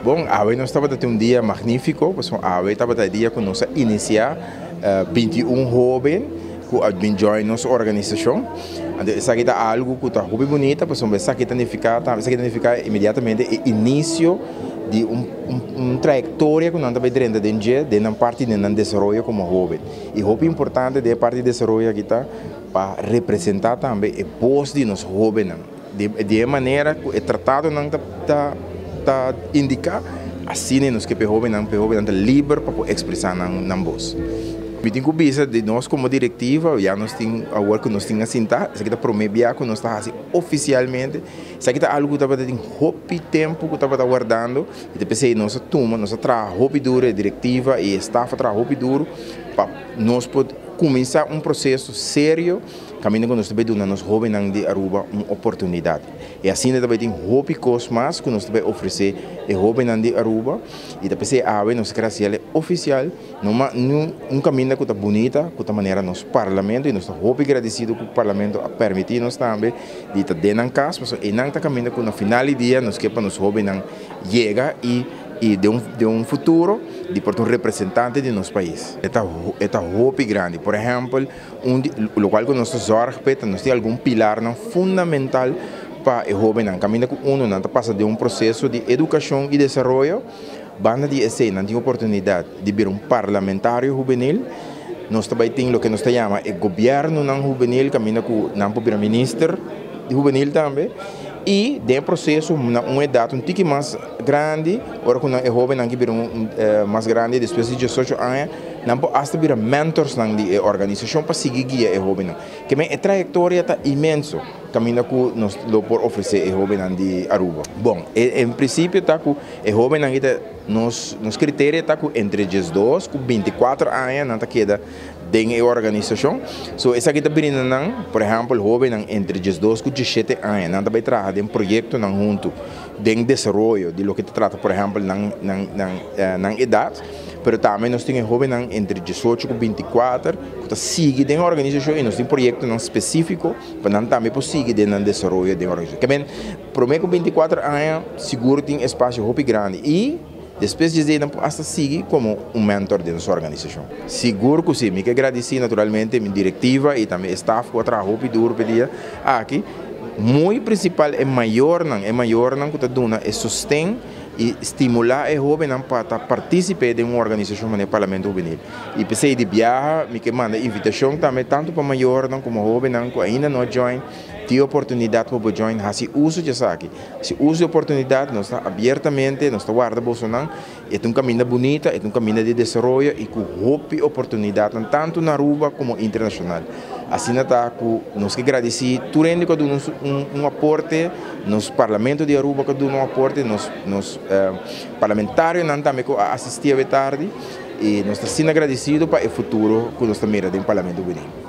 Bon, awe nos tabata tin un dia magnífiko, pasobra awe tabata e dia ku nos a inisiá 21 hóben ku a bin join nos organisashon. Anto esaki ta algu ku ta hopi bunita, pasobra esaki ta nifiká tambe, esaki ta nifiká inmediatamente e inisio di un un trayektoria ku nan ta bai drenta den dje, den nan parti den nan desaroyo komo hóben. I hopi importante den e parti di desaroyo aki ta pa representá tambe e bos di nos hóbennan. Di e manera ku e tratadonan ta ta ta indiká, asina nos ke pa e hóbennan, pa e hóbennan ta liber pa por ekspresá nan nan bos. Mi tin ku bisa di nos komo direktiva, ya nos tin awor ku nos tin a sintá, esaki ta promé bia ku nos ta hasi ofisialmente. Esaki ta algu ku tabata tin hopi tempu ku tabata wardando i ta p'esei nos a tuma, nos a traha hopi duru, e direktiva i e staf a traha hopi duru pa nos por kuminsá un proseso serio kaminda ku nos ta bai duna nos hóbennan di Aruba un oportunidat. I asina ta bai tin hopi kos mas ku nos ta bai ofresé e hóbennan di Aruba i ta p'esei awe nos ta kere hasi el ofisial no ma un kaminda ku ta bunita ku ta manera nos parlamento i nos ta hopi gradisido ku parlamento a permití nos tambe di ta den nan kas pasobra einan ta kaminda ku na final di dia nos ke pa nos hóbennan yega i i den un den un futuro di por ta un representante di nos pais. E ta e ta hopi grandi. Por ehèmpel un di lokual ku nos ta zòrg p'e ta nos tin algun pilarnan fundamental pa e hóbennan. Kaminda ku unu nan ta pasa den un proseso di edukashon i desaroyo. Banda di esei nan tin oportunidat di bira un parlamentario hubenil. Nos ta bai tin loke nos ta yama e gobièrnunan hubenil kaminda ku nan por bira minister hubenil tambe. I den e proseso na un edat un tiki mas grandi, ora ku nan e hóbennan ki bira un mas grandi despues di diesocho aña, nan por asta bira mentorsnan di e organisashon pa sigui guia e hóbennan. Ke men e trayektoria ta inmenso kaminda ku nos lo por ofresé e hóbennan di Aruba. Bon, e en prinsipio ta ku e hóbennan ki ta nos nos kriteria ta ku entre 12 ku 24 aña nan ta keda den e organisashon. So esaki ta brinda nan, por ehèmpel hóbennan entre 12 ku 17 aña nan ta bai traha den proyektonan huntu den desaroyo di loke ta trata por ehèmpel nan nan nan nan edat. Pero tambe nos tin e hóbennan entre 18 ku 24 ku ta sigui den e organisashon i nos tin proyektonan spesífiko pa nan tambe por sigui den nan desaroyo den organisashon. Ke men promé ku 24 aña sigur tin espasio hopi grandi i despues di esei nan por asta sigui komo un mentor den nos organisashon. Sigur ku si. Mi ke gradisí naturalmente mi direktiva i tambe e staf ku a traha hopi duru pa e dia aki. Muy prinsipal e mayornan, e mayornan ku ta duna e sosten i stimulá e hóbennan pa ta partísipe den un organisashon manera Parlamento Hubenil. I p'esei di biaha mi ke manda invitashon tambe tantu pa mayornan komo hóbennan ku ainda no a join, tin oportunidat pa bo join, hasi uso di esaki. Hasi uso di oportunidat, nos ta abiertamente, nos ta warda bosonan. E ta un kaminda bunita, e ta un kaminda di desaroyo i ku hopi oportunidatnan tantu na Aruba komo internashonal. Asina ta ku nos ke gradisí tur hende ku a duna nos un aporte, nos Parlamento di Aruba ku a duna un aporte, nos nos parlamentarionan tambe ku a asistí awe tardi i nos ta asina gradisido pa e futuro ku nos ta mira den Parlamento Hubenil.